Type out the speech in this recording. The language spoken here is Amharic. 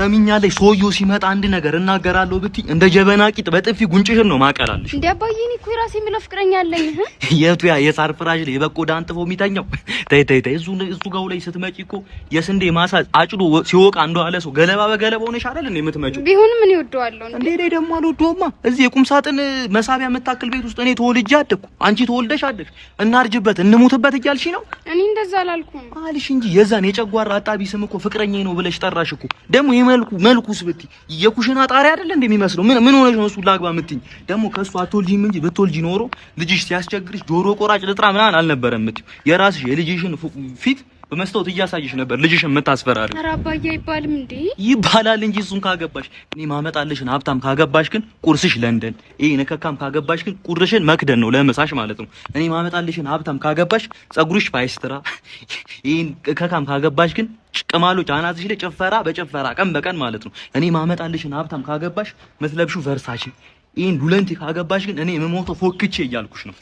ሰሚኛለሽ? ሰውዬው ሲመጣ አንድ ነገር እናገራለሁ ብትይ እንደ ጀበና ቂጥ በጥፊ ጉንጭሽን ነው ማቀላልሽ። እንዴ አባዬ፣ እኔ እኮ የራሴ የምለው ፍቅረኛ አለኝ። የቱ ያ የሳር ፍራሽ ላይ የበቆዳ አንጥፎ የሚተኛው? ተይ ተይ ተይ፣ እሱ ጋው ላይ ስትመጪ እኮ የስንዴ ማሳ አጭዶ ሲወቃ አንዱ አለ ሰው ገለባ በገለባ ሆነሽ አይደል እንዴ የምትመጪው? ቢሆንም እኔ እወደዋለሁ። እንዴ እኔ ደግሞ አልወደውማ። እዚህ የቁም ሳጥን መሳቢያ የምታክል ቤት ውስጥ እኔ ተወልጄ አደግኩ፣ አንቺ ተወልደሽ አደግሽ። እናርጅበት እንሙትበት እያልሽ ነው? እኔ እንደዛ አላልኩም። አልሽ እንጂ የዛን የጨጓራ አጣቢ ስም እኮ ፍቅረኛዬ ነው ብለሽ ጠራሽ እኮ። ደግሞ የመልኩ መልኩስ ብትይ የኩሽና ጣሪያ አይደል እንዴ የሚመስለው? ምን ምን ሆነሽ ነው እሱን ላግባ የምትይኝ? ደግሞ ከእሱ አትወልጂም እንጂ ብትወልጂ ኖሮ ልጅሽ ሲያስቸግርሽ ጆሮ ቆራጭ ልጥራ ምናምን አልነበረም የምትይው። የራስሽ የልጅሽን ፊት በመስታወት እያሳየሽ ነበር ልጅሽን የምታስፈራሪው። ኧረ አባዬ አይባልም እንዴ። ይባላል እንጂ እሱን ካገባሽ። እኔ ማመጣልሽን ሀብታም ካገባሽ ግን ቁርስሽ ለንደን፣ ይሄ ነከካም ካገባሽ ግን ቁርስሽን መክደን ነው ለምሳሽ ማለት ነው። እኔ ማመጣልሽን ሀብታም ካገባሽ ጸጉርሽ ፓይስትራ፣ ይሄን ከካም ካገባሽ ግን ቅማሎች አናትሽ ላይ ጭፈራ በጭፈራ ቀን በቀን ማለት ነው። እኔ ማመጣልሽን ሀብታም ካገባሽ ምትለብሺው ቨርሳቺ፣ ይሄን ዱለንቲ ካገባሽ ግን እኔ የምሞተው ፎክቼ እያልኩሽ ነው።